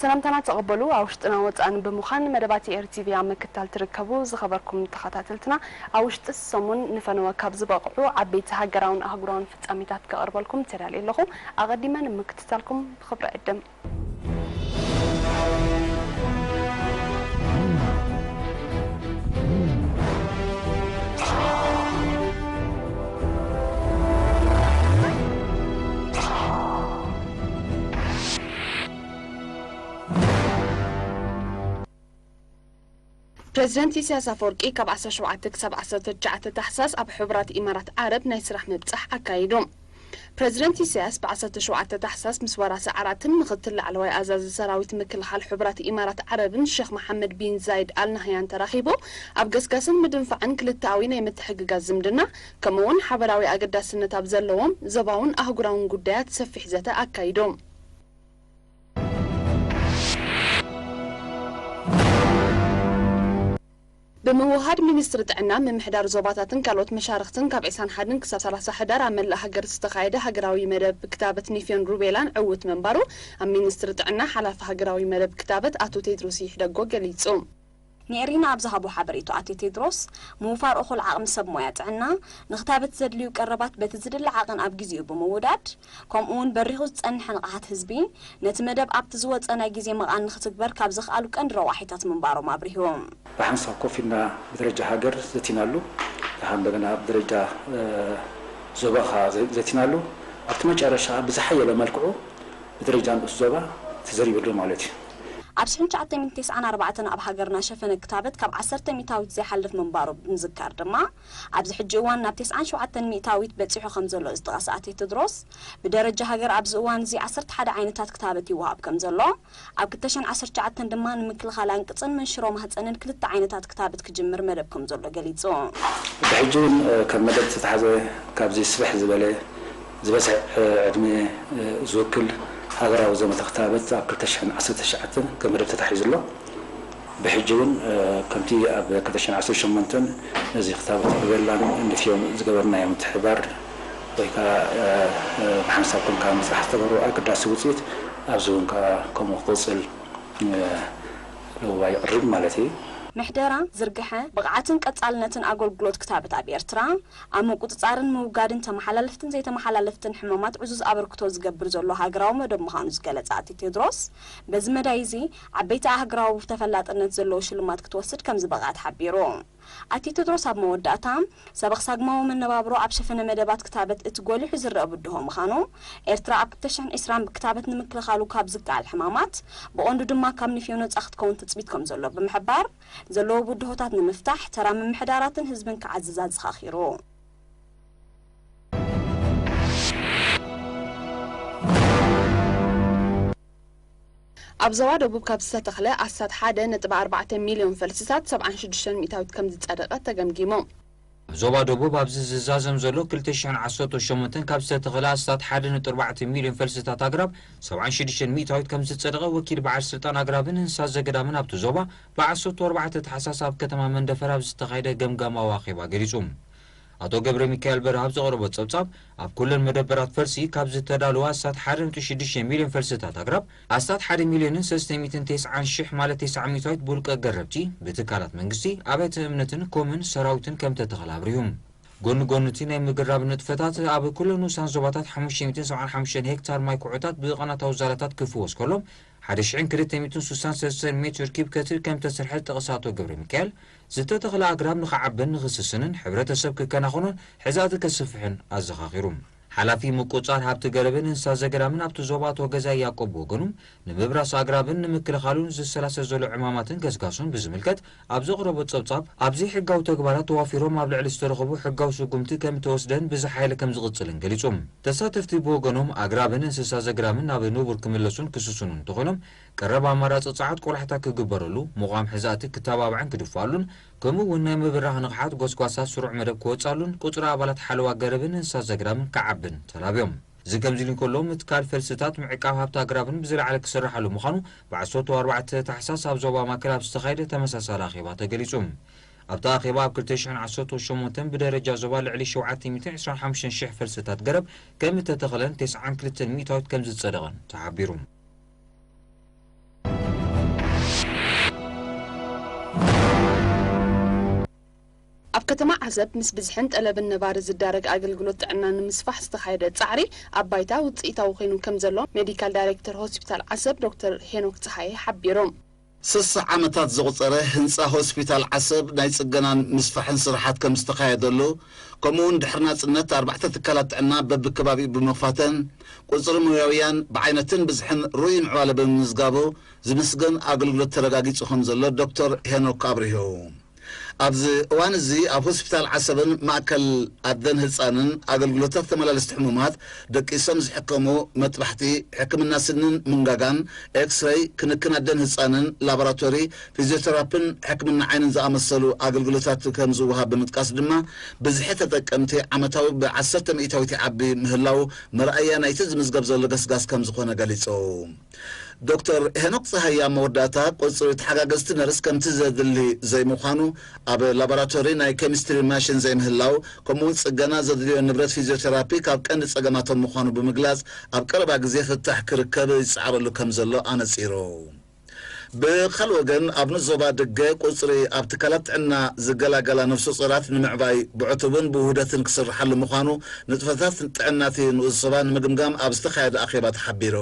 ሰላምታና ተቐበሉ። ኣብ ውሽጥና ወጻእን ብምዃን መደባት ኤር ቲ ቪ ኣብ ምክትታል ትርከቡ ዝኸበርኩም ተኸታተልትና፣ ኣብ ውሽጢ ሰሙን ንፈነወ ካብ ዝበቕዑ ዓበይቲ ሃገራውን ኣህጉራውን ፍጻሜታት ከቕርበልኩም ተዳልየ ኣለኹ። ኣቐዲመ ንምክትታልኩም ብኽብሪ ዕድም። ፕረዚደንት ኢሳያስ ኣፈወርቂ ካብ ዓሰርተ ሸውዓተ ክሳብ ዓሰርተ ትሽዓተ ታሕሳስ ኣብ ሕቡራት ኢማራት ዓረብ ናይ ስራሕ ምብጻሕ ኣካይዱ። ፕረዚደንት ኢሳያስ ብ ዓሰርተ ሸውዓተ ታሕሳስ ምስ ወራሲ ዓራትን ምኽትል ላዕለዋይ ኣዛዚ ሰራዊት ምክልኻል ሕቡራት ኢማራት ዓረብን ሸኽ መሓመድ ቢን ዛይድ ኣል ናህያን ተራኺቡ፣ ኣብ ገስጋስን ምድንፋዕን ክልተኣዊ ናይ ምትሕግጋዝ ዝምድና፣ ከምኡ'ውን ሓበራዊ ኣገዳስነት ኣብ ዘለዎም ዞባውን ኣህጉራውን ጉዳያት ሰፊሕ ዘተ ኣካይዱ። ብምውህሃድ ሚኒስትሪ ጥዕና፣ ምምሕዳር ዞባታትን ካልኦት መሻርኽትን ካብ ዕስራን ሓደን ክሳብ ሰላሳ ሕዳር ኣብ መላእ ሃገር ዝተኻየደ ሃገራዊ መደብ ክታበት ኒፍዮን ሩቤላን ዕዉት ምንባሩ ኣብ ሚኒስትሪ ጥዕና ሓላፊ ሃገራዊ መደብ ክታበት ኣቶ ቴድሮስ ይሕደጎ ገሊጹ። ንኤሪና ኣብ ዝሃቦ ሓበሬታ ኣቶ ቴድሮስ፣ ምውፋር እኹል ዓቕሚ ሰብ ሞያ ጥዕና፣ ንክታበት ዘድልዩ ቀረባት በቲ ዝድለ ዓቐን ኣብ ግዜኡ ብምውዳድ፣ ከምኡ'ውን በሪኹ ዝጸንሐ ንቕሓት ህዝቢ፣ ነቲ መደብ ኣብቲ ዝወጸ ናይ ግዜ መቓን ንክትግበር ካብ ዘኽኣሉ ቀንዲ ረቋሒታት ምንባሮም ኣብሪሁ። ብሓንሳብ ኮፍ ኢልና ብደረጃ ሃገር ዘቲናሉ፣ ድሓር እንደገና ብደረጃ፣ እ፣ ዞባ ኸኣ ዘ-፣ ዘቲናሉ፣ ኣብቲ መጨረሻ ብዝሓየለ መልክዑ ብደረጃ ንኡስ ዞባ ተዘሪብሉ ማለት እዩ። ኣብ ሽሕን ትሽዓተ ሚእትን ተስዓን ኣርባዕተን ኣብ ሃገርና ሸፈነ ክታበት ካብ ዓሰርተ ሚእታዊት ዘይሓልፍ ምንባሩ ብምዝካር ድማ፣ ኣብዚ ሕጂ እዋን ናብ ተስዓን ሸውዓተን ሚእታዊት በጺሑ ከም ዘሎ ዝጠቐሰ ኣቶ ቴድሮስ፣ ብደረጃ ሃገር ኣብዚ እዋን እዚ ዓሰርተ ሓደ ዓይነታት ክታበት ይወሃብ ከም ዘሎ፣ ኣብ ክልተ ሽሕን ዓሰርተ ትሽዓተን ድማ ንምክልኻል ኣንቅጽን መንሽሮ ማህጸንን ክልተ ዓይነታት ክታበት ክጅምር መደብ ከም ዘሎ ገሊጹ። ብሕጂ እውን፣ እ፣ ከም መደብ ዝተታሕዘ ካብዚ ስፍሕ ዝበለ ዝበዝሕ፣ እ፣ ዕድመ፣ እ፣ ዝውክል ሃገራዊ ዘመተ ክታበት ኣብ ክልተ ሽሕን ዓሰርተ ትሽዓተን ከም መደብ ተታሒዙ ኣሎ። ብሕጂ እውን፣ እ፣ ከምቲ ኣብ ክልተ ሽሕን ዓሰርተ ሸሞንተን ነዚ ክታበት ሩቤላን ንፍዮን ዝገበርናዮ ምትሕብባር ወይ ከዓ፣ እ፣ እ፣ ብሓንሳብ ኮንካ ምስራሕ ዝተገብሩ ኣገዳሲ ውፅኢት ኣብዚ እውን ከዓ ከምኡ ክቕፅል፣ እ፣ ለውባ ይቕርብ ማለት እዩ። ምሕደራ፣ ዝርግሐ፣ ብቕዓትን ቀጻልነትን ኣገልግሎት ክታበት ኣብ ኤርትራ፣ ኣብ ምቁጽጻርን ምውጋድን ተመሓላለፍትን ዘይተመሓላለፍትን ሕማማት ዕዙዝ ኣበርክቶ ዝገብር ዘሎ ሃገራዊ መደብ ምዃኑ ዝገለጸ ኣቶ ቴድሮስ፣ በዚ መዳይ እዚ ዓበይቲ ኣህጉራዊ ተፈላጥነት ዘለዎ ሽልማት ክትወስድ ከም ዝበቕዐት ሓቢሩ። ኣቶ ቴድሮስ ኣብ መወዳእታ፣ ሰበኽ ሳግማዊ መነባብሮ ኣብ ሸፈነ መደባት ክታበት እቲ ጎሊሑ ዝረአ ብድሆ ምዃኑ፣ ኤርትራ ኣብ ክልተ ሽሕን ዕስራን ብክታበት ንምክልኻሉ ካብ ዝከኣል ሕማማት ብቐንዱ ድማ ካብ ንፍዮ ነጻ ክትከውን ትጽቢት ከም ዘሎ ብምሕባር፣ ዘለዉ ብድሆታት ንምፍታሕ ተራ ምምሕዳራትን ህዝብን ክዓዝዝ ኣዘኻኺሩ። ኣብ ዞባ ደቡብ ካብ ዝተተኽለ ኣስታት ሓደ ነጥቢ ኣርባዕተ ሚልዮን ፈልስታት ሰብዓን ሽዱሽተን ሚእታዊት ከም ዝጸደቐ ተገምጊሙ። ኣብ ዞባ ደቡብ ኣብዚ ዝዛዘም ዘሎ ክልተ ሽሕን ዓሰርተ ሸሞንተን ካብ ዝተተኽለ ኣስታት ሓደ ነጥቢ ኣርባዕተ ሚልዮን ፈልስታት ኣግራብ ሰብዓን ሽዱሽተን ሚእታዊት ከም ዝጸደቐ ወኪል በዓል ስልጣን ኣግራብን እንስሳ ዘገዳምን ኣብቲ ዞባ ብዓሰርተ ኣርባዕተ ታሕሳስ ኣብ ከተማ መንደፈራ ኣብ ዝተኻየደ ገምጋማዊ ኣኼባ ገሊጹ። ኣቶ ገብረ ሚካኤል በርሀ ኣብ ዘቕረቦ ጸብጻብ፣ ኣብ ኩለን መደበራት ፈልሲ ካብ ዝተዳለዋ ኣስታት ሓደ ነጥቢ ሽዱሽተ ሚልዮን ፈልስታት ኣግራብ፣ ኣስታት ሓደ ሚልዮንን ሰለስተ ሚእትን ተስዓን ሽሕ ማለት ተስዓ ሚእታዊት ብውልቀ ገረብቲ፣ ብትካላት መንግስቲ፣ ኣብያተ እምነትን ኮምን ሰራዊትን ከም ተተኸለ ኣብሪሁ። ጎኒ ጎኒ እቲ ናይ ምግራብ ንጥፈታት፣ ኣብ ኩለን ንኡሳን ዞባታት ሓሙሽተ ሚእትን ሰብዓን ሓሙሽተን ሄክታር ማይ ኩዖታት ብቐናታዊ ዛላታት ክፍወስ ከሎ፣ ሓደ ሽሕን ክልተ ሚእትን ስሳን ሰለስተን ሜትር ኪብ ከትሪ ከም ተሰርሐ ዝጠቐሰ ኣቶ ገብረ ሚካኤል፣ ዝተተኽለ ኣግራብ ንኽዓብን ንኽስስንን ሕብረተሰብ ክከናኸኖን ሕዛእቲ ከስፍሕን ኣዘኻኺሩ። ሓላፊ ምቁጽጻር ሃብቲ ገረብን እንስሳ ዘገዳምን ኣብቲ ዞባ ኣቶ ገዛኢ ያዕቆብ ብወገኑ፣ ንምብራስ ኣግራብን ንምክልኻሉን ዝሰላሰል ዘሎ ዕማማትን ገስጋሱን ብዝምልከት ኣብ ዘቕረቦ ጸብጻብ፣ ኣብዚ ሕጋዊ ተግባራት ተዋፊሮም ኣብ ልዕሊ ዝተረኸቡ ሕጋዊ ስጉምቲ ከም እተወስደን ብዝሓየለ ከም ዝቕጽልን ገሊጹ። ተሳተፍቲ ብወገኖም፣ ኣግራብን እንስሳ ዘገዳምን ናብ ንቡር ክምለሱን ክስስኑን እንተኾይኖም፣ ቀረብ ኣማራጺ ጸዓት ቆላሕታ ክግበረሉ፣ ምቋም ሕዛእቲ ክተባባዕን ክድፋኣሉን፣ ከምኡ እውን ናይ ምብራኽ ንቕሓት ጎስጓሳት ስሩዕ መደብ ክወጻሉን ቁጽሪ ኣባላት ሓለዋ ገረብን እንስሳ ዘገዳምን ክዓብን ተላብዮም። እዚ ከምዚ ኢሉ እንከሎ፣ ምትካል ፈልስታት ምዕቃብ ሃብቲ ኣግራብን ብዝለዓለ ክስራሓሉ ምዃኑ ብዓሰርተ ኣርባዕተ ታሕሳስ ኣብ ዞባ ማእከል ኣብ ዝተኻየደ ተመሳሳሊ ኣኼባ ተገሊጹ። ኣብቲ ኣኼባ ኣብ ክልተ ሽሕን ዓሰርተ ሸሞንተን ብደረጃ ዞባ ልዕሊ ሸውዓተ ሚእትን ዕስራን ሓሙሽተን ሽሕ ፈልስታት ገረብ ከም እተተኽለን ተስዓን ክልተን ሚእታዊት ከም ዝጸደቐን ተሓቢሩ። ከተማ ዓሰብ ምስ ብዝሕን ጠለብን ነባሪ ዝዳረግ ኣገልግሎት ጥዕና ንምስፋሕ ዝተኻየደ ጻዕሪ ኣብ ባይታ ውጽኢታዊ ኮይኑ ከም ዘሎ ሜዲካል ዳይሬክተር ሆስፒታል ዓሰብ ዶክተር ሄኖክ ጸሃየ ሓቢሩ። ስሳ ዓመታት ዘቑጸረ ህንጻ ሆስፒታል ዓሰብ ናይ ጽገናን ምስፋሕን ስራሓት ከም ዝተኻየደሉ፣ ከምኡውን ድሕሪ ናጽነት ኣርባዕተ ትካላት ጥዕና በብከባቢኡ ብምኽፋተን፣ ቁጽሪ ሙያውያን ብዓይነትን ብዝሕን ርኡይ ምዕባለ ብምምዝጋቡ፣ ዝምስገን ኣገልግሎት ተረጋጊጹ ከም ዘሎ ዶክተር ሄኖክ ኣብሪሁ። ኣብዚ እዋን እዚ ኣብ ሆስፒታል ዓሰብን ማእከል ኣደን ህጻንን ኣገልግሎታት ተመላለስቲ ሕሙማት፣ ደቂሶም ዝሕከሙ፣ መጥባሕቲ፣ ሕክምና ስንን ምንጋጋን፣ ኤክስሬይ፣ ክንክን ኣደን ህጻንን፣ ላቦራቶሪ፣ ፊዚዮቴራፒን ሕክምና ዓይንን ዝኣመሰሉ ኣገልግሎታት ከም ዝወሃብ ብምጥቃስ ድማ፣ ብዝሒ ተጠቀምቲ ዓመታዊ ብዓሰርተ ሚእታዊት ይዓቢ ምህላው መርኣያ ናይቲ ዝምዝገብ ዘሎ ገስጋስ ከም ዝኾነ ገሊጹ። ዶክተር ሄኖክ ጸሃየ ኣብ መወዳእታ፣ ቁጽሪ ተሓጋገዝቲ ነርስ ከምቲ ዘድሊ ዘይምዃኑ፣ ኣብ ላቦራቶሪ ናይ ኬሚስትሪ ማሽን ዘይምህላው፣ ከምኡውን ጽገና ዘድልዮ ንብረት ፊዚዮቴራፒ ካብ ቀንዲ ጸገማቶም ምዃኑ ብምግላጽ፣ ኣብ ቀረባ ግዜ ፍታሕ ክርከብ ይጸዓረሉ ከም ዘሎ ኣነጺሩ። ብኻልእ ወገን፣ ኣብ ንኡስ ዞባ ድገ ቁጽሪ ኣብ ትካላት ጥዕና ዝገላገላ ነፍሰ ጾራት ንምዕባይ ብዕቱብን ብውህደትን ክስርሓሉ ምዃኑ፣ ንጥፈታት ጥዕና እቲ ንኡስ ዞባ ንምግምጋም ኣብ ዝተኻየደ ኣኼባ ተሓቢሩ።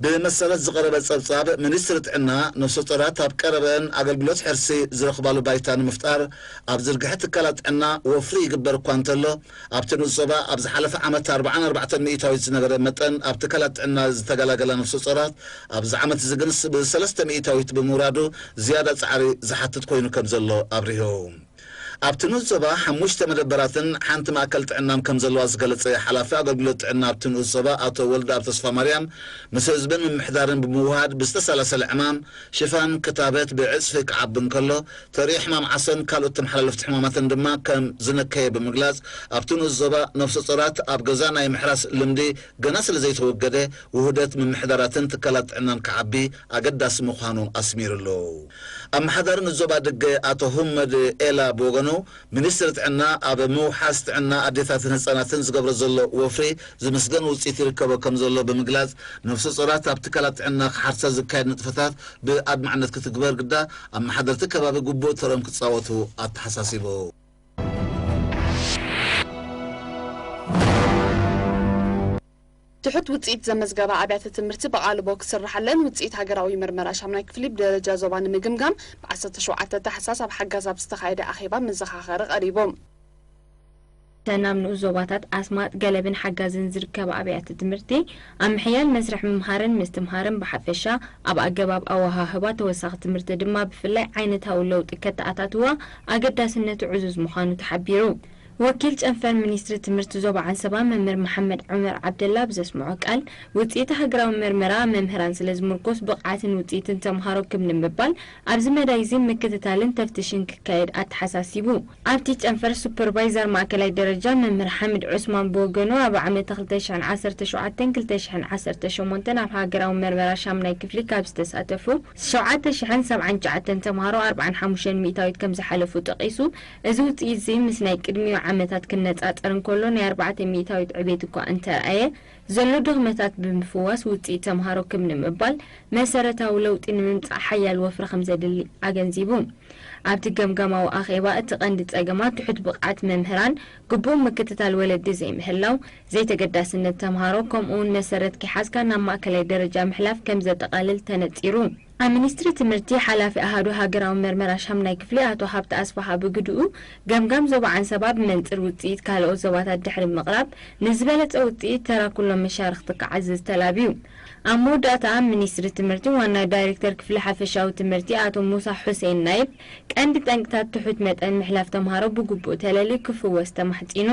ብመሰረት ዝቐረበ ጸብጻብ ሚኒስትሪ ጥዕና፣ ነፍሰ ጾራት ኣብ ቀረበን ኣገልግሎት ሕርሲ ዝረኽባሉ ባይታ ንምፍጣር ኣብ ዝርግሐ ትካላት ጥዕና ወፍሪ ይግበር እኳ እንተሎ፣ ኣብቲ ንኡስ ዞባ ኣብ ዝሓለፈ ዓመት ኣርባዓን ኣርባዕተን ሚእታዊት ዝነበረ መጠን ኣብ ትካላት ጥዕና ዝተገላገላ ነፍሰ ጾራት፣ ኣብዚ ዓመት እዚ ግን ብሰለስተ ሚእታዊት ብምውራዱ፣ ዝያዳ ጻዕሪ ዝሓትት ኮይኑ ከም ዘሎ ኣብሪሁ። ኣብቲ ንኡስ ዞባ ሓሙሽተ መደበራትን ሓንቲ ማእከል ጥዕናን ከም ዘለዋ ዝገለጸ ሓላፊ ኣገልግሎት ጥዕና ኣብቲ ንኡስ ዞባ ኣቶ ወልደኣብ ተስፋማርያም፣ ምስ ህዝብን ምምሕዳርን ብምውሃድ ብዝተሰላሰለ ዕማም ሽፋን ክታበት ብዕጽፊ ክዓቢ እንከሎ፣ ተርእዮ ሕማም ዓሶን ካልኦት ተመሓላለፍቲ ሕማማትን ድማ ከም ዝነከየ ብምግላጽ፣ ኣብቲ ንኡስ ዞባ ነፍሰ ጾራት ኣብ ገዛ ናይ ምሕራስ ልምዲ ገና ስለ ዘይተወገደ፣ ውህደት ምምሕዳራትን ትካላት ጥዕናን ክዓቢ ኣገዳሲ ምዃኑ ኣስሚሩሉ። ኣመሓዳሪ ንኡስ ዞባ ድገ ኣቶ ሁመድ ኤላ ብወገኑ፣ ሚኒስትሪ ጥዕና ኣብ ምውሓስ ጥዕና ኣዴታትን ህጻናትን ዝገብሮ ዘሎ ወፍሪ ዝምስገን ውጽኢት ይርከቦ ከም ዘሎ ብምግላጽ፣ ነፍሰ ጾራት ኣብ ትካላት ጥዕና ክሓርሳ ዝካየድ ንጥፈታት ብኣድማዕነት ክትግበር ግዳ፣ ኣመሓደርቲ ከባቢ ግቡእ ተርኦም ክጻወቱ ኣተሓሳሲቡ። ትሑት ውጽኢት ዘመዝገባ ኣብያተ ትምህርቲ ብቓልቦ ክስርሓለን ውጽኢት ሃገራዊ መርመራ ሻምናይ ክፍሊ ብደረጃ ዞባ ንምግምጋም ብ ዓሰርተ ሸውዓተ ታሕሳስ ኣብ ሓጋዝ ኣብ ዝተኻየደ ኣኼባ መዘኻኸሪ ቀሪቡ። እተን ኣብ ንኡስ ዞባታት ኣስማጥ፣ ገለብን ሓጋዝን ዝርከባ ኣብያተ ትምህርቲ ኣብ ምሕያል መስርሕ ምምሃርን ምስትምሃርን ብሓፈሻ፣ ኣብ ኣገባብ ኣወሃህባ ተወሳኺ ትምህርቲ ድማ ብፍላይ ዓይነታዊ ለውጢ ከተኣታትዋ ኣገዳስነቱ ዕዙዝ ምዃኑ ተሓቢሩ። ወኪል ጨንፈር ሚኒስትሪ ትምህርቲ ዞባ ዓንሰባ መምህር መሓመድ ዑመር ዓብደላ ብዘስምዖ ቃል፣ ውጽኢት ሃገራዊ መርመራ መምህራን ስለ ዝምርኮስ ብቕዓትን ውጽኢትን ተምሃሮ ክብ ንምባል ኣብዚ መዳይ እዚ ምክትታልን ተፍትሽን ክካየድ ኣተሓሳሲቡ። ኣብቲ ጨንፈር ሱፐርቫይዘር ማእከላይ ደረጃ መምህር ሓምድ ዑስማን ብወገኑ፣ ኣብ ዓመተ ክልተ ሽሕን ዓሰርተ ሸውዓተን ክልተ ሽሕን ዓሰርተ ሸሞንተን ኣብ ሃገራዊ መርመራ ሻምናይ ክፍሊ ካብ ዝተሳተፉ ሸውዓተ ሽሕን ሰብዓን ትሽዓተን ተምሃሮ ኣርብዓን ሓሙሽተን ሚእታዊት ከም ዝሓለፉ ጠቒሱ፣ እዚ ውጽኢት እዚ ምስ ናይ ቅድሚኡ ዓመታት ክነጻጸር እንከሎ ናይ ኣርባዕተ ሚእታዊት ዕቤት እኳ እንተርኣየ፣ ዘሎ ድኽመታት ብምፍዋስ ውጽኢት ተምሃሮ ክብ ንምባል መሰረታዊ ለውጢ ንምምጻእ ሓያል ወፍሪ ከም ዘድሊ ኣገንዚቡ። ኣብቲ ገምጋማዊ ኣኼባ እቲ ቀንዲ ጸገማት ትሑት ብቕዓት መምህራን፣ ግቡእ ምክትታል ወለዲ ዘይምህላው፣ ዘይተገዳስነት ተምሃሮ ከምኡውን መሰረት ከይሓዝካ ናብ ማእከላይ ደረጃ ምሕላፍ ከም ዘጠቓልል ተነጺሩ። ኣብ ሚኒስትሪ ትምህርቲ ሓላፊ ኣሃዱ ሃገራዊ መርመራ ሻምናይ ክፍሊ ኣቶ ሃብተ ኣስፍሃ ብግድኡ፣ ገምጋም ዞባ ዓንሰባ ብመንጽር ውጽኢት ካልኦት ዞባታት ድሕሪ ምቕራብ፣ ንዝበለጸ ውጽኢት ተራ ኩሎም መሻርኽቲ ክዓዝዝ ተላብዩ። ኣብ መወዳእታ ሚኒስትሪ ትምህርቲ ዋና ዳይሬክተር ክፍሊ ሓፈሻዊ ትምህርቲ ኣቶ ሙሳ ሑሴን ናይብ፣ ቀንዲ ጠንቅታት ትሑት መጠን ምሕላፍ ተምሃሮ ብግቡእ ተለልዩ ክፍወስ ተማሕጺኑ።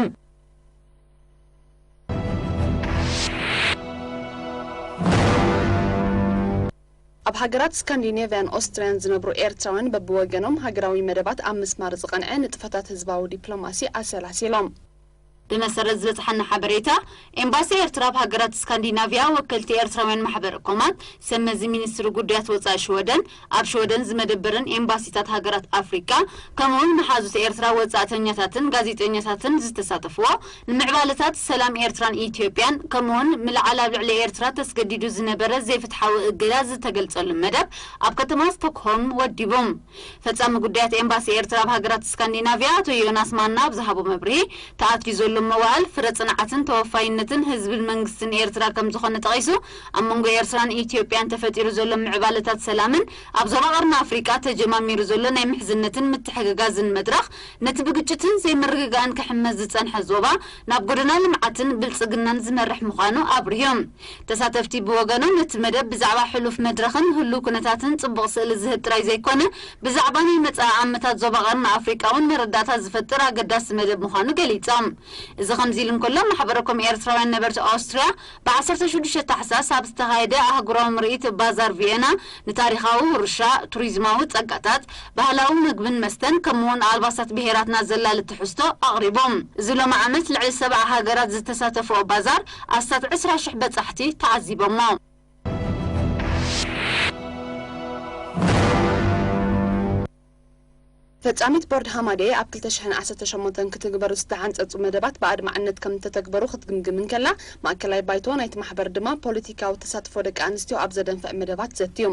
ኣብ ሃገራት ስካንዲኔቭያን ኦስትርያን ዝነብሩ ኤርትራውያን በብወገኖም ሃገራዊ መደባት ኣብ ምስማር ዝቐንዐ ንጥፈታት ህዝባዊ ዲፕሎማሲ ኣሰላሲሎም። ብመሰረት ዝበጽሓና ሓበሬታ፣ ኤምባሲ ኤርትራ ኣብ ሃገራት ስካንዲናቪያ ወከልቲ ኤርትራውያን ማሕበር ኮማት፣ ሰብ መዚ ሚኒስትሪ ጉዳያት ወጻኢ ሽወደን፣ ኣብ ሽወደን ዝመደበረን ኤምባሲታት ሃገራት ኣፍሪቃ፣ ከምኡውን መሓዙት ኤርትራ ወጻእተኛታትን ጋዜጠኛታትን ዝተሳተፍዎ፣ ንምዕባለታት ሰላም ኤርትራን ኢትዮጵያን፣ ከምኡውን ምልዓል ኣብ ልዕሊ ኤርትራ ተስገዲዱ ዝነበረ ዘይፍትሓዊ እገዳ ዝተገልጸሉ መደብ ኣብ ከተማ ስቶክሆልም ወዲቡ። ፈጻሚ ጉዳያት ኤምባሲ ኤርትራ ኣብ ሃገራት ስካንዲናቪያ ኣቶ ዮናስ ማና ኣብ ዝሃቦ መብርሂ፣ ተኣትዩ ዘሎ መዋእል ፍረ ጽንዓትን ተወፋይነትን ህዝብን መንግስትን ኤርትራ ከም ዝኾነ ጠቒሱ፣ ኣብ መንጎ ኤርትራን ኢትዮጵያን ተፈጢሩ ዘሎ ምዕባለታት ሰላምን ኣብ ዞባ ቀርኒ ኣፍሪቃ ተጀማሚሩ ዘሎ ናይ ምሕዝነትን ምትሕግጋዝን መድረኽ፣ ነቲ ብግጭትን ዘይምርግጋእን ክሕመስ ዝጸንሐ ዞባ ናብ ጎደና ልምዓትን ብልጽግናን ዝመርሕ ምዃኑ ኣብርሁ። ተሳተፍቲ ብወገኖም፣ እቲ መደብ ብዛዕባ ሕሉፍ መድረኽን ህሉው ኩነታትን ጽቡቕ ስእሊ ዝህብ ጥራይ ዘይኮነ፣ ብዛዕባ ናይ መጻኢ ዓመታት ዞባ ቀርኒ ኣፍሪቃ እውን መረዳእታ ዝፈጥር ኣገዳሲ መደብ ምዃኑ ገሊጾም። እዚ ከምዚ ኢሉ እንከሎ፣ ማሕበረኮም ኤርትራውያን ነበርቲ ኣውስትርያ ብ ዓሰርተ ሽዱሽተ ታሕሳስ ኣብ ዝተኻየደ ኣህጉራዊ ምርኢት ባዛር ቪየና፣ ንታሪኻዊ ውርሻ፣ ቱሪዝማዊ ጸጋታት፣ ባህላዊ ምግብን መስተን፣ ከምኡውን ኣልባሳት ብሄራትና ዘላሊ ትሕዝቶ ኣቕሪቦም። እዚ ሎሚ ዓመት ልዕሊ ሰብዓ ሃገራት ዝተሳተፍኦ ባዛር፣ ኣስታት ዕስራ ሽሕ በጻሕቲ ተዓዚቦሞ። ፈጻሚት ቦርድ ሃማደኤ ኣብ ክልተ ሽሕን ዓሰርተ ሸሞንተን ክትግበሩ ዝተሓንጸጹ መደባት ብኣድማዕነት ከም እተተግበሩ ክትግምግም እንከላ፣ ማእከላይ ባይቶ ናይቲ ማሕበር ድማ ፖለቲካዊ ተሳትፎ ደቂ ኣንስትዮ ኣብ ዘደንፍዕ መደባት ዘትዩ።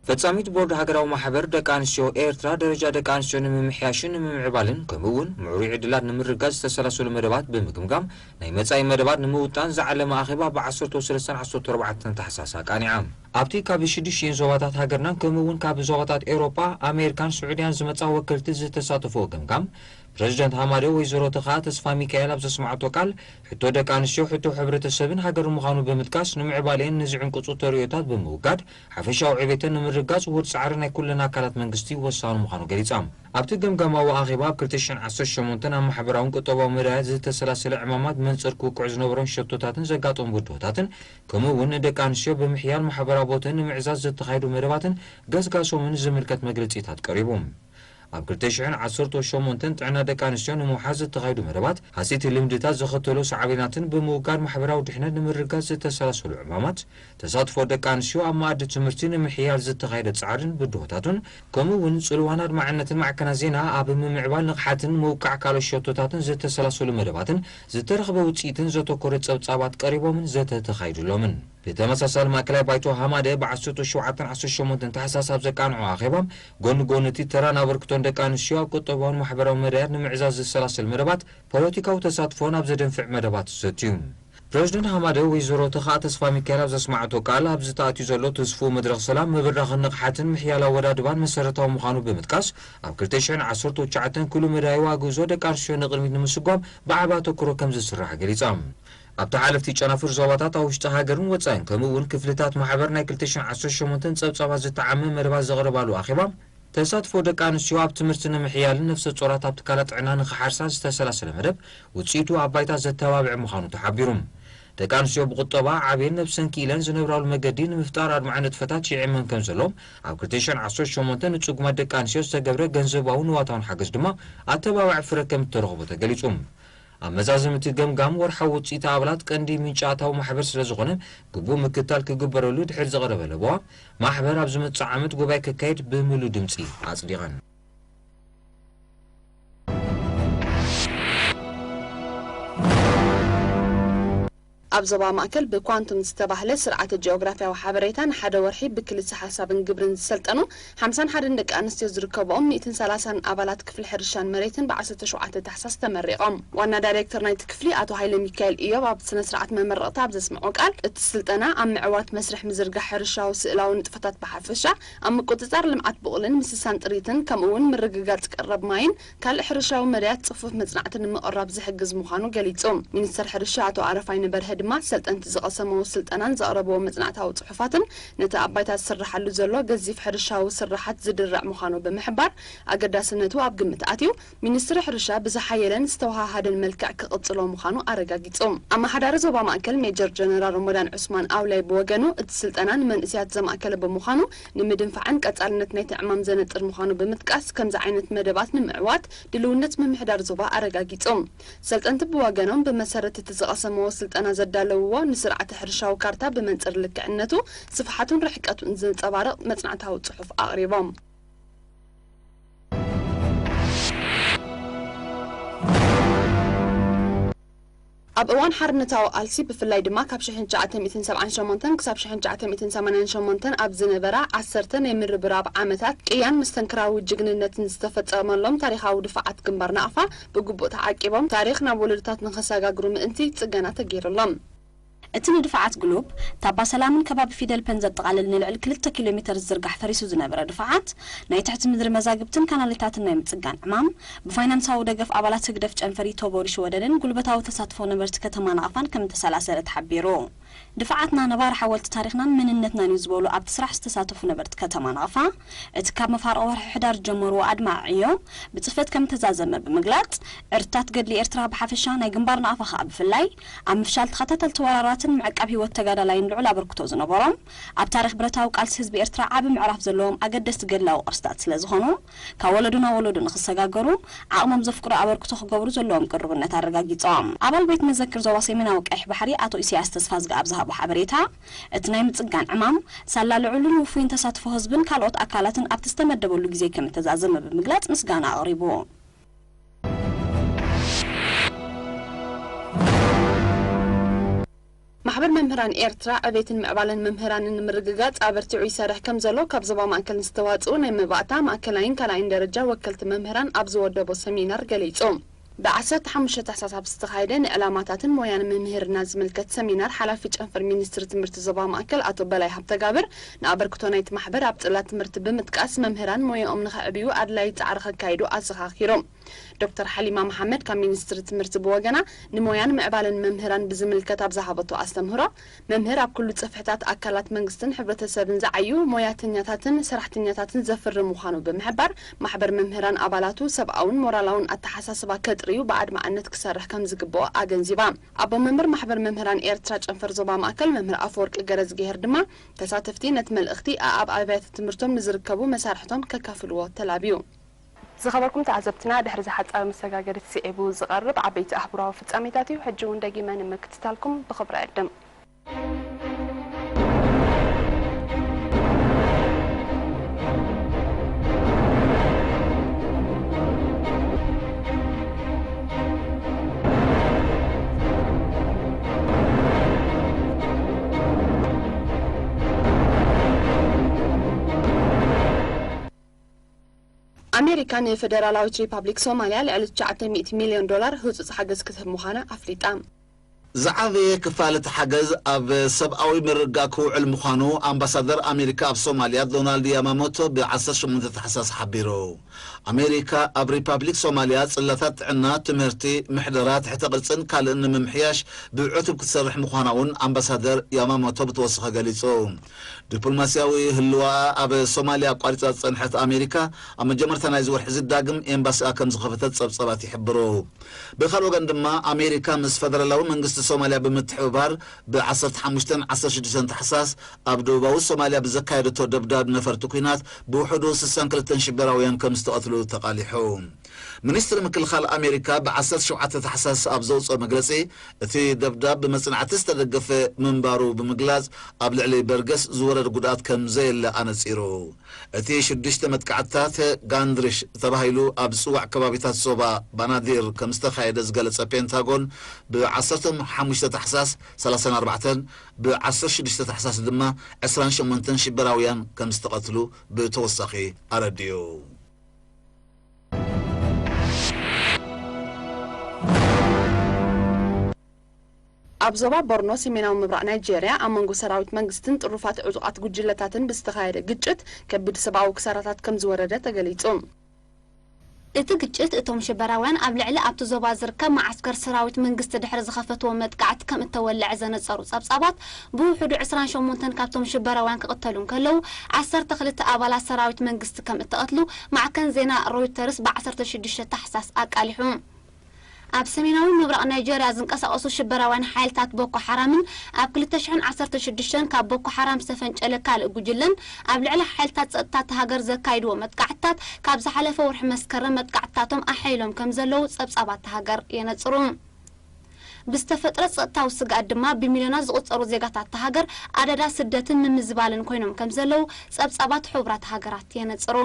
ፈጻሚት ቦርድ ሃገራዊ ማሕበር ደቂ ኣንስትዮ ኤርትራ፣ ደረጃ ደቂ ኣንስትዮ ንምምሕያሽን ንምምዕባልን፣ ከምኡ እውን ምዕሩይ ዕድላት ንምርጋጽ ዝተሰላሰሉ መደባት ብምግምጋም፣ ናይ መጻኢ መደባት ንምውጣን ዝዓለመ ኣኼባ ብ ዓሰርተ ሰለስተን ዓሰርተ ኣርባዕተን ታሕሳስ ኣቃኒዓ። ኣብቲ ካብ ሽዱሽተ ዞባታት ሃገርናን ከምኡ እውን ካብ ዞባታት ኤውሮጳ፣ ኣሜሪካን ስዑድያን ዝመጻ ወከልቲ ዝተሳተፍዎ ገምጋም፣ ፕረዚደንት ሃማደ ወይዘሮ ተኸኣ ተስፋ ሚካኤል ኣብ ዘስማዓቶ ቃል፣ ሕቶ ደቂ ኣንስትዮ ሕቶ ሕብረተሰብን ሃገርን ምዃኑ ብምጥቃስ፣ ንምዕባሌን ንዝዕንቅጹ ተርእዮታት ብምውጋድ፣ ሓፈሻዊ ዕቤተን ንምርጋጽ ውሁድ ጻዕሪ ናይ ኩለን ኣካላት መንግስቲ ወሳኒ ምዃኑ ገሊጻ። ኣብቲ ገምጋማዊ ኣኼባ፣ ኣብ ክልተ ሽሕን ዓሰርተ ሸሞንተን ኣብ ማሕበራውን ቁጠባዊ መዳያት ዝተሰላሰለ ዕማማት መንጽር ክውቅዑ ዝነበሮም ሸቶታትን ዘጋጠሙ ብድሆታትን፣ ከምኡ እውን ንደቂ ኣንስትዮ ብምሕያል ማሕበራዊ ቦተን ንምዕዛዝ ዝተኻየዱ መደባትን ገስጋሶምን ዝምልከት መግለጺታት ቀሪቡ። ኣብ ክልተ ሽሕን ዓሰርተ ሸሞንተን ጥዕና ደቂ ኣንስትዮ ንምውሓስ ዝተኻየዱ መደባት፣ ሃሲቲ ልምድታት ዘኸተሎ ሳዕቤናትን ብምውጋድ ማሕበራዊ ድሕነት ንምርጋጽ ዝተሰላሰሉ ዕማማት፣ ተሳትፎ ደቂ ኣንስትዮ ኣብ መኣዲ ትምህርቲ ንምሕያል ዝተኻየደ ጻዕርን ብድሆታቱን፣ ከምኡ እውን ጽልዋን ኣድማዕነትን ማዕከናት ዜና ኣብ ምምዕባል ንቕሓትን ምውቃዕ ካልኦት ሸቶታትን ዝተሰላሰሉ መደባትን ዝተረኽበ ውጽኢትን ዘተኮረ ጸብጻባት ቀሪቦምን ዘተ ተኻይዱሎምን። ብተመሳሳሊ፣ ማእከላይ ባይቶ ሃማደ ብ ዓሰርተ ሸውዓተን ዓሰርተ ሸሞንተን ታሕሳስ ኣብ ዘቃንዖ ኣኼባ፣ ጎኒ ጎኒ እቲ ተራን ኣበርክቶን ደቂ ኣንስትዮ ኣብ ቁጠባውን ማሕበራዊ መዳያት ንምዕዛዝ ዝሰላሰል መደባት ፖለቲካዊ ተሳትፎን ኣብ ዘደንፍዕ መደባት ዘትዩ። ፕረዚደንት ሃማደ ወይዘሮ ተኸኣ ተስፋ ሚካኤል ኣብ ዘስማዕቶ ቃል፣ ኣብዚ ተኣትዩ ዘሎ ትስፉው መድረኽ ሰላም፣ ምብራኽን ንቕሓትን ምሕያል ኣወዳድባን መሰረታዊ ምዃኑ ብምጥቃስ፣ ኣብ ክልተ ሽሕን ዓሰርተ ትሽዓተን ኩሉ መዳያዊ ኣግእዞ ደቂ ኣንስትዮ ንቕድሚት ንምስጓም ብዓቢ ኣተኩሮ ከም ዝስራሕ ገሊጻ። ኣብቲ ሓለፍቲ ጨናፍር ዞባታት ኣብ ውሽጢ ሃገርን ወጻኢን፣ ከምኡ እውን ክፍልታት ማሕበር ናይ ክልተ ሽሕን ዓሰርተ ሸሞንተን ጸብጻባት ዝተዓመ መደባት ዘቕረባሉ ኣኼባ፣ ተሳትፎ ደቂ ኣንስትዮ ኣብ ትምህርቲ ንምሕያልን ነፍሰ ጾራት ኣብ ትካላት ጥዕና ንኽሓርሳ ዝተሰላሰለ መደብ ውጽኢቱ ኣብ ባይታ ዘተባብዕ ምዃኑ ተሓቢሩ። ደቂ ኣንስትዮ ብቁጠባ ዓብየን ነብሰን ክኢለን ዝነብራሉ መገዲ ንምፍጣር ኣድማዒ ንጥፈታት ይዕመም ከም ዘሎ ኣብ ክልተ ሽሕን ዓሰርተ ሸሞንተን ንጽጉማት ደቂ ኣንስትዮ ዝተገብረ ገንዘባውን ንዋታውን ሓገዝ ድማ ኣተባባዒ ፍረ ከም እተረኽቦ ተገሊጹ። ኣብ መዛዘሚ እቲ ገምጋም፣ ወርሓዊ ውጽኢት ኣባላት ቀንዲ ምንጪ ኣታዊ ማሕበር ስለ ዝኾነ፣ ግቡእ ምክትታል ክግበረሉ ድሕሪ ዝቐረበ ለበዋ፣ ማሕበር ኣብ ዝመጽእ ዓመት ጉባኤ ከካይድ ብምሉእ ድምጺ ኣጽዲቐን። ኣብ ዞባ ማእከል ብኳንቱም ዝተባህለ ስርዓተ ጂኦግራፍያዊ ሓበሬታ ንሓደ ወርሒ ብክልሰ ሓሳብን ግብርን ዝሰልጠኑ ሓምሳን ሓደን ደቂ ኣንስትዮ ዝርከብኦም ሚእትን ሰላሳን ኣባላት ክፍሊ ሕርሻን መሬትን ብ ዓሰርተ ሸውዓተ ታሕሳስ ተመሪቖም። ዋና ዳይሬክተር ናይቲ ክፍሊ ኣቶ ሃይለ ሚካኤል ኢዮብ ኣብ ስነ ስርዓት መመረቕታ ኣብ ዘስምዖ ቃል፣ እቲ ስልጠና ኣብ ምዕዋት መስርሕ ምዝርጋሕ ሕርሻዊ ስእላዊ ንጥፈታት ብሓፈሻ፣ ኣብ ምቁጽጻር ልምዓት ቡቕልን ምስሳን ጥሪትን፣ ከምኡ እውን ምርግጋጽ ቀረብ ማይን ካልእ ሕርሻዊ መዳያት ጽፉፍ መጽናዕቲ ንምቕራብ ዝሕግዝ ምዃኑ ገሊጹ። ሚኒስተር ሕርሻ ኣቶ ኣረፋይነ በርሀ ሰልጠንቲ ዝቐሰምዎ ስልጠናን ዘቕረብዎ መጽናዕታዊ ጽሑፋትን ነቲ ኣብ ባይታ ዝስርሓሉ ዘሎ ገዚፍ ሕርሻዊ ስርሓት ዝድርዕ ምዃኑ ብምሕባር፣ ኣገዳስነቱ ኣብ ግምት ኣትዩ፣ ሚኒስትሪ ሕርሻ ብዝሓየለን ዝተወሃሃደን መልክዕ ክቕጽሎ ምዃኑ ኣረጋጊጹ። ኣመሓዳሪ ዞባ ማእከል ሜጀር ጀነራል ሮሞዳን ዑስማን ኣውላይ ብወገኑ፣ እቲ ስልጠና ንመንእሰያት ዘማእከለ ብምዃኑ፣ ንምድንፋዕን ቀጻልነት ናይቲ ዕማም ዘነጥር ምዃኑ ብምጥቃስ፣ ከምዚ ዓይነት መደባት ንምዕዋት ድልውነት ምምሕዳር ዞባ ኣረጋጊጹ። ሰልጠንቲ ብወገኖም፣ ብመሰረት እቲ ዝቐሰምዎ ስልጠና ዘዳለውዎ ንስርዓተ ሕርሻዊ ካርታ ብመንጽር ልክዕነቱ፣ ስፍሓቱን ርሕቀቱን ዘንጸባርቕ መጽናዕታዊ ጽሑፍ ኣቕሪቦም። ኣብ እዋን ሓርነታዊ ቃልሲ፣ ብፍላይ ድማ ካብ ሽሕን ትሽዓተ ሚእትን ሰብዓን ሸሞንተን ክሳብ ሽሕን ትሽዓተ ሚእትን ሰማንያን ሸሞንተን ኣብ ዝነበራ ዓሰርተ ናይ ምርብራብ ዓመታት፣ ቅያን መስተንክራዊ ጅግንነትን ዝተፈጸመሎም ታሪኻዊ ድፋዓት ግንባር ናቕፋ ብግቡእ ተዓቂቦም፣ ታሪኽ ናብ ወለዶታት ንኸሰጋግሩ ምእንቲ ጽገና ተገይሩሎም። እቲ ንድፋዓት ግሉብ፣ ታባ ሰላምን ከባቢ ፊደልፐን ዘጠቓልል ንልዕሊ ክልተ ኪሎ ሜተር ዝዝርጋሕ ፈሪሱ ዝነበረ ድፋዓት፣ ናይ ትሕቲ ምድሪ መዛግብትን ካናሌታትን ናይ ምጽጋን ዕማም፣ ብፋይናንሳዊ ደገፍ ኣባላት ህግደፍ ጨንፈር ኢቶቦሪ ሽወደንን ጉልበታዊ ተሳትፎ ነበርቲ ከተማ ናቕፋን ከም እተሰላሰለ ተሓቢሩ። ድፋዓትና ነባሪ ሓወልቲ ታሪኽናን መንነትናን እዩ ዝበሉ ኣብቲ ስራሕ ዝተሳተፉ ነበርቲ ከተማ ናቕፋ፣ እቲ ካብ መፋርቕ ወርሒ ሕዳር ዝጀመርዎ ኣድማዒ ዕዮ ብጽፈት ከም እተዛዘመ ብምግላጽ፣ ዕርድታት ገድሊ ኤርትራ ብሓፈሻ ናይ ግንባር ናቕፋ ከኣ ብፍላይ ኣብ ምፍሻል ተኸታተልቲ ወራራትን ምዕቃብ ህይወት ተጋዳላይን ልዑል ኣበርክቶ ዝነበሮም፣ ኣብ ታሪኽ ብረታዊ ቃልሲ ህዝቢ ኤርትራ ዓቢ ምዕራፍ ዘለዎም ኣገደስቲ ገድላዊ ቅርስታት ስለ ዝኾኑ፣ ካብ ወለዶ ናብ ወለዶ ንኽሰጋገሩ ዓቕሞም ዘፍቅዶ ኣበርክቶ ክገብሩ ዘለዎም ቅሩብነት ኣረጋጊጾም። ኣባል ቤት መዘክር ዞባ ሰሜናዊ ቀይሕ ባሕሪ ኣቶ ኢሳያስ ተስፋዝጊ ኣብ ዝሃቦ ሓበሬታ፣ እቲ ናይ ምጽጋን ዕማም፣ ሳላ ልዑልን ውፉይን ተሳትፎ ህዝብን ካልኦት ኣካላትን ኣብቲ ዝተመደበሉ ግዜ ከም እተዛዘመ ብምግላጽ ምስጋና ኣቕሪቡ። ማሕበር መምህራን ኤርትራ ዕቤትን ምዕባለን መምህራንን ንምርግጋጽ ኣበርቲዑ ይሰርሕ ከም ዘሎ ካብ ዞባ ማእከል ዝተዋጽኡ ናይ መባእታ፣ ማእከላይን ካልኣይን ደረጃ ወከልቲ መምህራን ኣብ ዝወደቦ ሰሚናር ገሊጹ። ብዓሰርተ ሓሙሽተ ታሕሳስ ኣብ ዝተኻየደ ንዕላማታትን ሞያን ምምህርና ዝምልከት ሰሚናር፣ ሓላፊ ጨንፈር ሚኒስትሪ ትምህርቲ ዞባ ማእከል ኣቶ በላይ ሃብተጋብር፣ ንኣበርክቶ ናይቲ ማሕበር ኣብ ጽላት ትምህርቲ ብምጥቃስ፣ መምህራን ሞያኦም ንኸዕብዩ ኣድላዪ ጻዕሪ ከካይዱ ኣዘኻኺሩ። ዶክተር ሓሊማ መሓመድ ካብ ሚኒስትሪ ትምህርቲ ብወገና፣ ንሞያን ምዕባለን መምህራን ብዝምልከት ኣብ ዝሃበቶ ኣስተምህሮ፣ መምህር ኣብ ኩሉ ጽፍሕታት ኣካላት መንግስትን ሕብረተሰብን ዝዓዩ ሞያተኛታትን ሰራሕተኛታትን ዘፍሪ ምዃኑ ብምሕባር፣ ማሕበር መምህራን ኣባላቱ ሰብኣውን ሞራላውን ኣተሓሳስባ ከጥርዩ ብኣድማዕነት ክሰርሕ ከም ዝግብኦ ኣገንዚባ። ኣቦ መንበር ማሕበር መምህራን ኤርትራ ጨንፈር ዞባ ማእከል መምህር ኣፈወርቂ ገረዝግሄር ድማ፣ ተሳተፍቲ ነቲ መልእኽቲ ኣኣብ ኣብያተ ትምህርቶም ንዝርከቡ መሳርሕቶም ከካፍልዎ ተላብዩ። ዝኸበርኩም ተዓዘብትና፣ ድሕሪ ዝሓጻረ መሰጋገሪ ስዒቡ ዝቐርብ ዓበይቲ ኣህጉራዊ ፍጻሜታት እዩ። ሕጂ እውን ደጊመ ንምክትታልኩም ብኽብሪ ዕድም። ኣሜሪካ ንፌደራላዊት ሪፓብሊክ ሶማልያ ልዕሊ ትሽዓተ ሚእቲ ሚልዮን ዶላር ህጹጽ ሓገዝ ክትህብ ምዃና ኣፍሊጣ። ዝዓበየ ክፋል እቲ ሓገዝ ኣብ ሰብኣዊ ምርግጋእ ክውዕል ምዃኑ ኣምባሳደር ኣሜሪካ ኣብ ሶማልያ ዶናልድ ያማሞቶ ብ ዓሰርተ ሸሞንተ ታሕሳስ ሓቢሩ። ኣሜሪካ ኣብ ሪፓብሊክ ሶማልያ ጽላታት ጥዕና፣ ትምህርቲ፣ ምሕደራ፣ ትሕተ ቅርጽን ካልእን ንምምሕያሽ ብዕቱብ ክትሰርሕ ምዃና እውን ኣምባሳደር ያማሞቶ ብተወሰኸ ገሊጹ። ዲፕሎማስያዊ ህልዋኣ ኣብ ሶማልያ ኣቋሪጻ ዝጸንሐት ኣሜሪካ፣ ኣብ መጀመርታ ናይዚ ወርሒ እዚ ዳግም ኤምባሲኣ ከም ዝኸፈተት ጸብጻባት ይሕብሩ። ብኻልእ ወገን ድማ፣ ኣሜሪካ ምስ ፈደራላዊ መንግስቲ ሶማልያ ብምትሕብባር፣ ብ ዓሰርተ ሓሙሽተን ዓሰርተ ሽዱሽተን ታሕሳስ ኣብ ደቡባዊ ሶማልያ ብዘካየደቶ ደብዳብ ነፈርቲ ኲናት፣ ብውሕዱ ስሳን ክልተን ሽበራውያን ከም ዝተቐትሉ ተቓሊሑ። ሚኒስትሪ ምክልኻል ኣሜሪካ ብ ዓሰርተ ሸውዓተ ታሕሳስ ኣብ ዘውፅኦ መግለፂ፣ እቲ ደብዳብ ብመፅናዕቲ ዝተደገፈ ምንባሩ ብምግላፅ፣ ኣብ ልዕሊ በርገስ ዝወረደ ጉድኣት ከም ዘየለ ኣነፂሩ። እቲ ሽዱሽተ መጥቃዕትታት ጋንድሪሽ ተባሂሉ ኣብ ዝፅዋዕ ከባቢታት ዞባ ባናዲር ከም ዝተኻየደ ዝገለፀ ፔንታጎን፣ ብ ዓሰርተ ሓሙሽተ ታሕሳስ ሰላሳን ኣርባዕተን፣ ብ ዓሰርተ ሽዱሽተ ታሕሳስ ድማ ዕስራን ሸሞንተን ሽበራውያን ከም ዝተቐትሉ ብተወሳኺ ኣረዲኡ። ኣብ ዞባ ቦርኖ፣ ሰሜናዊ ምብራቕ ናይጄርያ፣ ኣብ መንጎ ሰራዊት መንግስትን ጥሩፋት ዕጡቓት ጉጅለታትን ብዝተኻየደ ግጭት፣ ከቢድ ሰብኣዊ ክሳራታት ከም ዝወረደ ተገሊጹ። እቲ ግጭት እቶም ሽበራውያን ኣብ ልዕሊ ኣብቲ ዞባ ዝርከብ መዓስከር ሰራዊት መንግስቲ ድሕሪ ዝኸፈትዎ መጥቃዕቲ ከም እተወልዐ ዘነጸሩ ጸብጻባት፣ ብውሕዱ ዕስራን ሸሞንተን ካብቶም ሽበራውያን ክቕተሉ እንከለዉ፣ ዓሰርተ ክልተ ኣባላት ሰራዊት መንግስቲ ከም እተቐትሉ ማዕከን ዜና ሮይተርስ ብ ዓሰርተ ሽዱሽተ ታሕሳስ ኣቃሊሑ። ኣብ ሰሜናዊ ምብራቕ ናይጀርያ ዝንቀሳቐሱ ሽበራውያን ሓይልታት ቦኮ ሓራምን ኣብ ክልተ ሽሕን ዓሰርተ ሽዱሽተን ካብ ቦኮ ሓራም ዝተፈንጨለ ካልእ ጉጅለን ኣብ ልዕሊ ሓይልታት ጸጥታ እታ ሃገር ዘካይድዎ መጥቃዕትታት ካብ ዝሓለፈ ወርሒ መስከረም መጥቃዕትታቶም ኣሐይሎም ከም ዘለዉ ጸብጻባት እታ ሃገር የነጽሩ። ብዝተፈጥረ ጸጥታዊ ስግኣት ድማ ብሚልዮናት ዝቑጸሩ ዜጋታት እታ ሃገር ኣደዳ ስደትን ምምዝባልን ኮይኖም ከም ዘለዉ ጸብጻባት ሕቡራት ሃገራት የነጽሩ።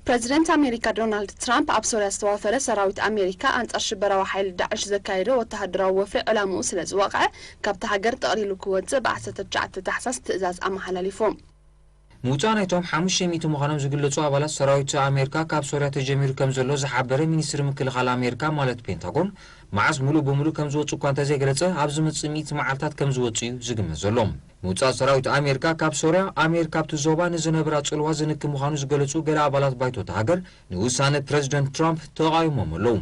ፕረዚደንት ኣሜሪካ ዶናልድ ትራምፕ ኣብ ሶርያ ዝተዋፈረ ሰራዊት ኣሜሪካ ኣንጻር ሽበራዊ ሓይሊ ዳዕሽ ዘካየዶ ወተሃደራዊ ወፍሪ ዕላምኡ ስለ ዝወቕዐ ካብታ ሃገር ጠቕሊሉ ክወጽእ ብ ዓሰርተ ትሽዓተ ታሕሳስ ትእዛዝ ኣመሓላሊፉ። ምውጻእ ናይቶም ሓሙሽተ ሚእቲ ምዃኖም ዝግለጹ ኣባላት ሰራዊት ኣሜሪካ ካብ ሶርያ ተጀሚሩ ከም ዘሎ ዝሓበረ ሚኒስትሪ ምክልኻል ኣሜሪካ ማለት ፔንታጎን፣ መዓስ ሙሉእ ብሙሉእ ከም ዝወጹ እኳ እንተዘይገለጸ፣ ኣብ ዝመጽእ ሚእቲ መዓልታት ከም ዝወጹ እዩ ዝግመት ዘሎ። ምውጻእ ሰራዊት ኣሜሪካ ካብ ሶርያ፣ ኣሜሪካ ኣብቲ ዞባ ንዝነብራ ጽልዋ ዝንኪ ምዃኑ ዝገለጹ ገለ ኣባላት ባይቶ እታ ሃገር ንውሳነ ፕረዚደንት ትራምፕ ተቓዊሞም ኣለዉ።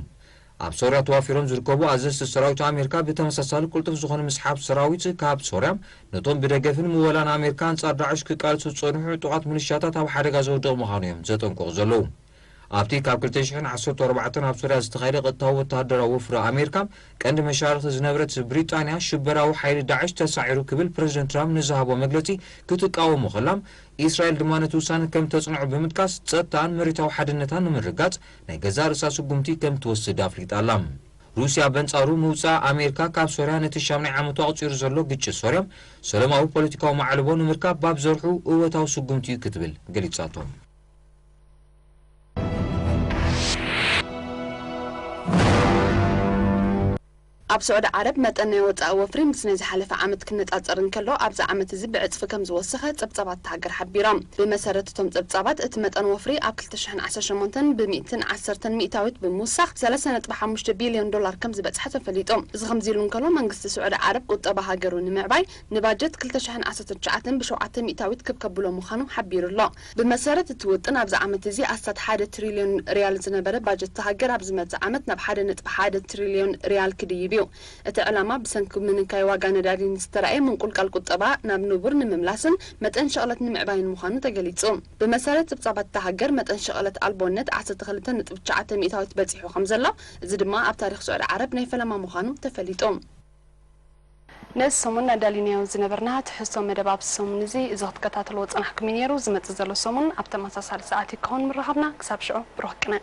ኣብ ሶርያ ተዋፊሮም ዝርከቡ ኣዘዝቲ ሰራዊት ኣሜሪካ ብተመሳሳሊ ቅልጡፍ ዝኾነ ምስሓብ ሰራዊት ካብ ሶርያ ነቶም ብደገፍን ምወላን ኣሜሪካ ኣንጻር ዳዕሽ ክቃለሱ ዝጸንሑ ዕጡቓት ሚሊሻታት ኣብ ሓደጋ ዘውድቕ ምዃኑ እዮም ዘጠንቅቑ ዘለዉ። ኣብቲ ካብ ክልተ ሽሕን ዓሰርተ ኣርባዕተን ኣብ ሶርያ ዝተኻየደ ቀጥታዊ ወተሃደራዊ ወፍሪ ኣሜሪካ ቀንዲ መሻርኽቲ ዝነበረት ብሪጣንያ ሽበራዊ ሓይሊ ዳዕሽ ተሳዒሩ ክብል ፕረዚደንት ትራምፕ ንዝሃቦ መግለጺ ክትቃወሞ ከላ፣ ኢስራኤል ድማ ነቲ ውሳነ ከም ተጽንዖ ብምጥቃስ ጸጥታኣን መሬታዊ ሓድነታን ንምርግጋጽ ናይ ገዛእ ርእሳ ስጉምቲ ከም ትወስድ ኣፍሊጣ ኣላ። ሩስያ በንጻሩ ምውጻእ ኣሜሪካ ካብ ሶርያ ነቲ ሻምናይ ዓመቱ ኣቑጺሩ ዘሎ ግጭት ሶርያ ሰላማዊ ፖለቲካዊ ማዕልቦ ንምርካብ ባብ ዘርሑ እወታዊ ስጉምቲ እዩ ክትብል ገሊጻቶ። ኣብ ስዑዲ ዓረብ መጠን ናይ ወጻኢ ወፍሪ ምስ ናይ ዝሓለፈ ዓመት ክነጻጸር እንከሎ፣ ኣብዚ ዓመት እዚ ብዕጽፊ ከም ዝወሰኸ ጸብጻባት እታ ሃገር ሓቢሮም። ብመሰረት እቶም ጸብጻባት፣ እቲ መጠን ወፍሪ ኣብ ክልተ ሽሕን ዓሰርተ ሸሞንተን ብሚእትን ዓሰርተን ሚእታዊት ብምውሳኽ፣ ሰለስተ ነጥቢ ሓሙሽተ ቢልዮን ዶላር ከም ዝበጽሐ ተፈሊጡ። እዚ ከምዚ ኢሉ እንከሎ፣ መንግስቲ ስዑዲ ዓረብ ቁጠባ ሃገሩ ንምዕባይ ንባጀት ክልተ ሽሕን ዓሰርተ ትሽዓተን ብሸውዓተ ሚእታዊት ክብ ከብሎ ምዃኑ ሓቢሩ ኣሎ። ብመሰረት እቲ ውጥን፣ ኣብዚ ዓመት እዚ ኣስታት ሓደ ትሪልዮን ሪያል ዝነበረ ባጀት እታ ሃገር፣ ኣብ ዝመጽእ ዓመት ናብ ሓደ ነጥቢ ሓደ ትሪልዮን ሪያል ክድይብ እዩ። እቲ ዕላማ፣ ብሰንኪ ምንካይ ዋጋ ነዳዲ ንዝተራእየ ምንቁልቃል ቁጠባ ናብ ንቡር ንምምላስን መጠን ሸቕለት ንምዕባይን ምዃኑ ተገሊጹ። ብመሰረት ጸብጻባት እታ ሃገር፣ መጠን ሸቕለት ኣልቦነት ዓሰርተ ክልተ ነጥቢ ትሽዓተ ሚእታዊት በጺሑ ከም ዘሎ፣ እዚ ድማ ኣብ ታሪኽ ስዑዲ ዓረብ ናይ ፈለማ ምዃኑ ተፈሊጡ። ነዚ ሰሙን ኣዳሊናዮ ዝነበርና ትሕዝቶ መደብ ኣብዚ ሰሙን እዚ፣ እዚ ክትከታተልዎ ዝጸናሕኩም እዩ ነይሩ። ዝመጽእ ዘሎ ሰሙን ኣብ ተመሳሳሊ ሰዓት እዩ ክኸውን ምራኸብና። ክሳብ ሽዑ፣ ብሩኽ ቅነ።